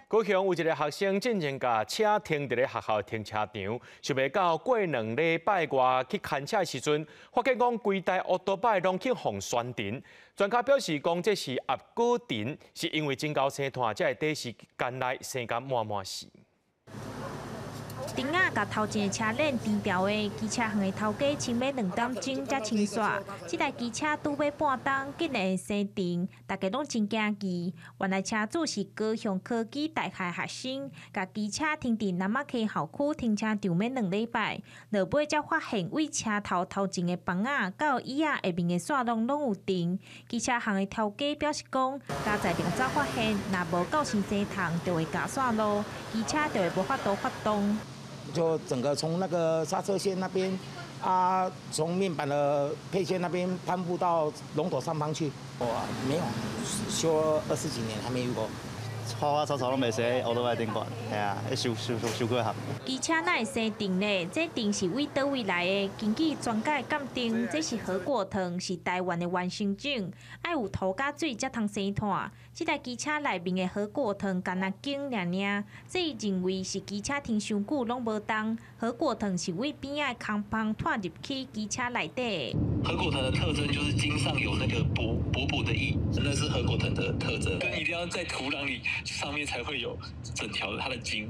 高雄有一个學生進前共車停佇咧學校停車場，想袂到過2禮拜外去牽車的時陣，發現講規台烏多擺攏去予旋塵。專家表示講這是合果塵，是因為真𠢕生炭，才會短時間內生甲滿滿死。釘仔共頭前的車輪甜調的，機車行的頭家清欲2點鐘才清煞。這台機車拄買半冬，竟然會生塵，大家攏真驚奇。原來車主是高雄科技大學學生，共機車停佇南仔溪校區停車場欲2禮拜，落尾才發現對車頭頭前的枋仔到椅仔下面的線攏攏有塵。機車行的頭家表示講，佳哉量早發現，若無到時生蟲就會咬線路，機車就會無法度發動。就整個從那個剎車線那邊，啊，從面板的配線那邊攀附到龍頭上方去。哇，沒有，修20幾年還沒遇過。花花草草攏袂使烏托邦頂懸，係啊，修修修修過合。機車哪會生塵呢？這塵是對佗位來的？根據專家鑑定，這是禾稈藤，是台灣的原生種，愛有土佮水才通生炭。這台機車內面的禾稈藤干焦莖爾爾，這伊認為是機車停傷久攏無動，禾稈藤是對邊仔的空縫拖入去機車內底。禾稈藤的特徵就是莖上有那個薄薄薄的液，那是禾稈藤的特徵。根一定要在土壤裡上面才會有整條的它的莖，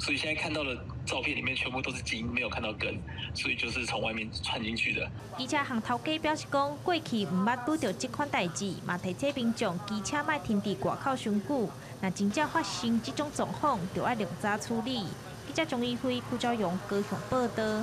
所以現在看到的照片裡面全部都是莖，沒有看到根，所以就是從外面竄進去的。機車行頭家表示講，過去毋捌拄著這款代誌，嘛提醒民眾機車莫停佇外口傷久，若真正發生這種狀況，就愛量早處理。記者鍾一輝、邱昭勇高雄報道。